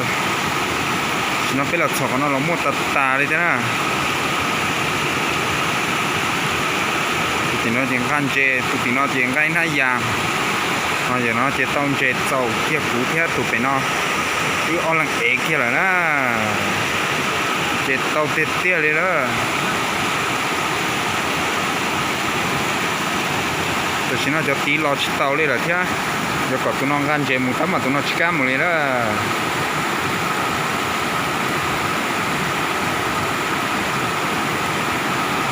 Tam sim no peb los txog qhov no los muaj tas tas li thiab na. Tus tim no ces nqa ntses, tus tim no ces nqa ib hnab yas. Ho yog no ces tau ntses txaus kiag kuv thiab tus pem no, wb ob leeg ev kiag lawm na. Ces tau tiag tiag li lawm. Tam sim no cov tid los tsis tau li lawm thiab. Yuav kom tus no nqa ntses mus tab mas tus no tsis kam mus li na.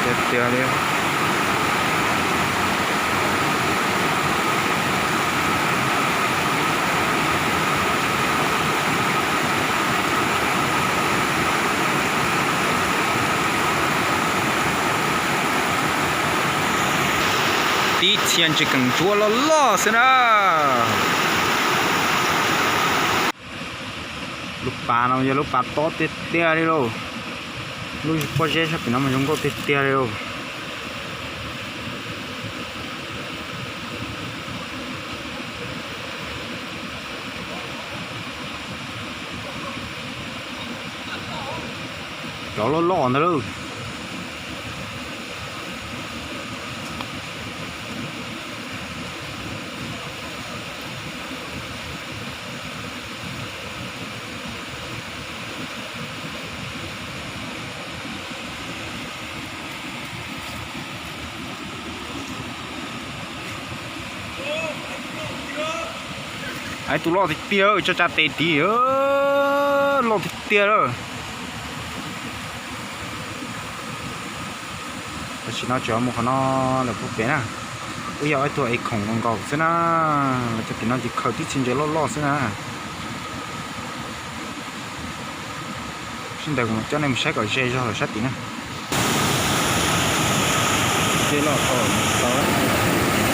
Tiag tiag li. Tib txhia ntses keem ntsuab loj loj xwb na. Lub pas no yog lub pas tob tiag tiag li lauj. Lub pob zeb sab pem no mas zoo nkauj tiag tiag li lauj. Cov loj loj ntag lauj. Ib tug loj tiag tiag, tso tsa tes tid, loj tiag tiag lawm. Tam sim no tseem mus qhov no lawm puag pem na. Wb yog ib tug ev khoom nkaus nkaus xwb na. Cov tim no ces khaws tib txhia ntses loj loj xwb na. Sib ntawd kuv mam coj nej mus saib kom ze zog lawm sab tid na. Ntses loj tau,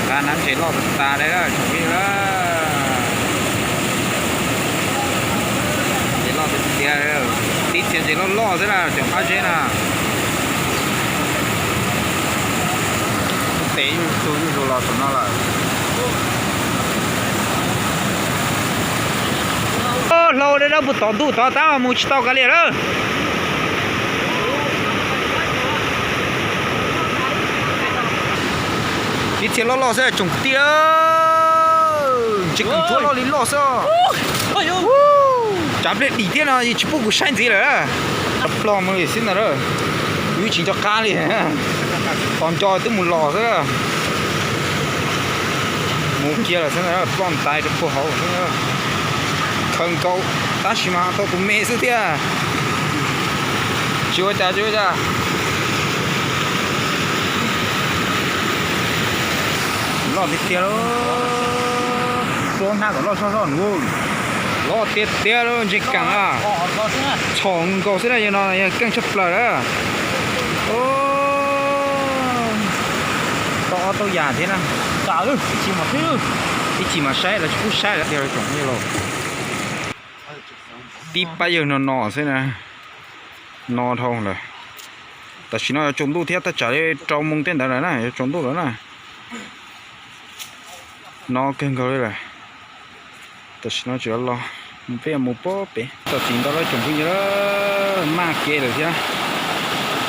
qab nab ntses loj tas tas li na tsoom phooj ywg na. Ntses loj tiag tiag, tib txhia ntses loj loj xwb na cov qab zeb na. Tes yuj tug yuj zus los saum no lawm. Hlau dawb dawb puag tom ntuj tod tab mus tsis tau kav liam lawm. Tib txhia loj loj xwb tsoom kwv tij. Ntses keem ntsuab loj li loj xwb. Tsav nplej dim thiab no yeej tsis pub kuv saib ntxiv lawm. Ploj mus li xwb ntag. Wb tsis nco qab li. Tos nco twb mus los xwb. Mus kiag lawm xwb ntag, ploj ntais rau puag hauv xwb. Khaws nkaus tab sis mas tau tus me xwb thiab. Tsis ua cas tsis ua cas. Loj tiag tiag lauj. Plaub hnab kom loj zog zog nws. Loj tiag tiag lauj, ntses keem a. Txhom nkaus xwb na, yog no yog keej tshaj plaws lawm. Tau ob tauj yas thiab na. Ib chim mam saib, lawv tsis pub saib lawm tiag tsoom phooj ywg lauj. Tib pab yawg no no xwb na. No dhau lawm. Tam sim no yuav tsaus ntuj thiab, thaj tsam li rau moos tej ntawd lawm na, yuav tsaus ntuj lawm na. No kawg nkaus li lawm. Tam sim no tseem los, peb yuav mus puag pem txog tid ntau lawm tsoom phooj ywg, maj kev lawm thiab.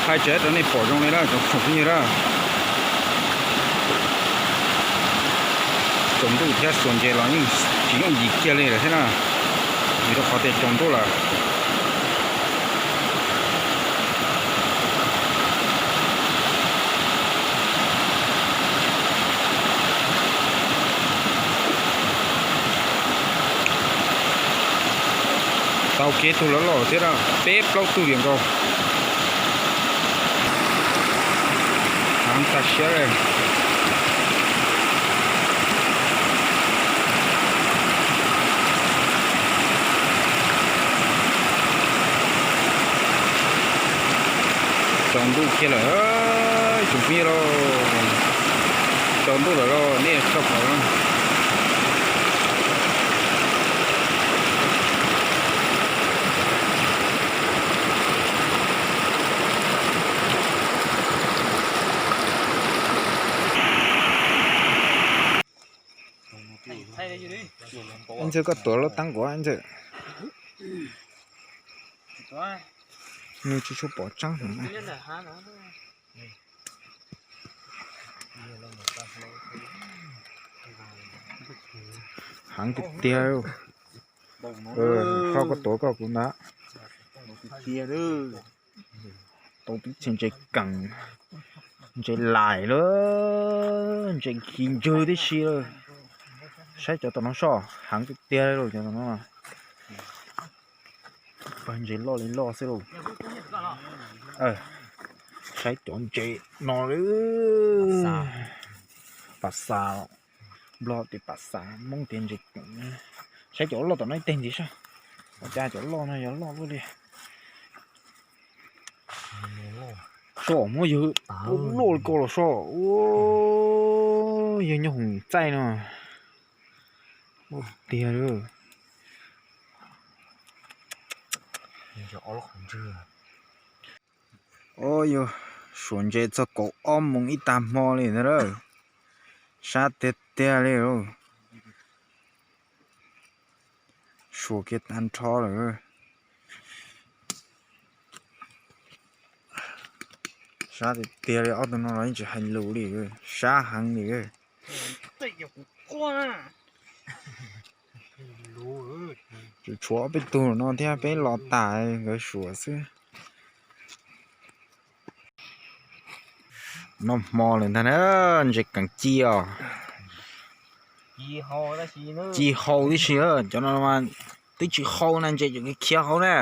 Hais tsev rau nej pom zoo li lawm tsoom phooj ywg na. Tsaus ntuj thiab xuas ntses los yeej tsis yooj yim kiag li lawm thiab na, vim rau qhov tias tsaus ntuj lawm. Tau kev tug loj loj thiab, peb plaub tug diam nkaus. Heev tag siab li. Tsaus ntuj kiag lawm, tsoom phooj ywg lauj. Tsaus ntuj lawm lauj, nej txhob pom. Ntxawg, koj tuav lub teeb kuv ntxawg. Nws tsis tshua pom tseeb heev na. Heev tiag tiag. Koj tuav koj kuv ntag. Tau tib txhia ntses keem, ntses lais lawm, ntses khi ntswg tib si lawm. Saib cov tom no soj, heev tiag tiag li cov tom no. Pawg ntses loj li loj xwb lauj. Saib cov ntses no lawm. Pas xas, Nplog tias pas xas, Hmoob tias ntses keem. Saib cov loj tom no ib teg ntxiv saib. Ua cas cov loj no yog loj luaj li. Soj muab yawg loj li ko los soj. Yawg nyob hoom txaij no. Tiag lawm. Yog suav ntses txog kaum ob moos ib tag hmo li ntag lawm. Sab tiag tiag li lauj. Suav kiag tag nrho lawm. Sab tiag tiag li, ob tug no los yeej tsis hais lus li, sab heev li. Tshuav tshuav ob peb tug no thiab peb los tas nkawd suav xwb. Noj hmo lawm ntag na, ntses keem ci os. Ci hau tib si, cov no mas twb tsis hau na, ntses tseem khiav hauv na.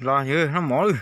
Los yawg noj mov lawm.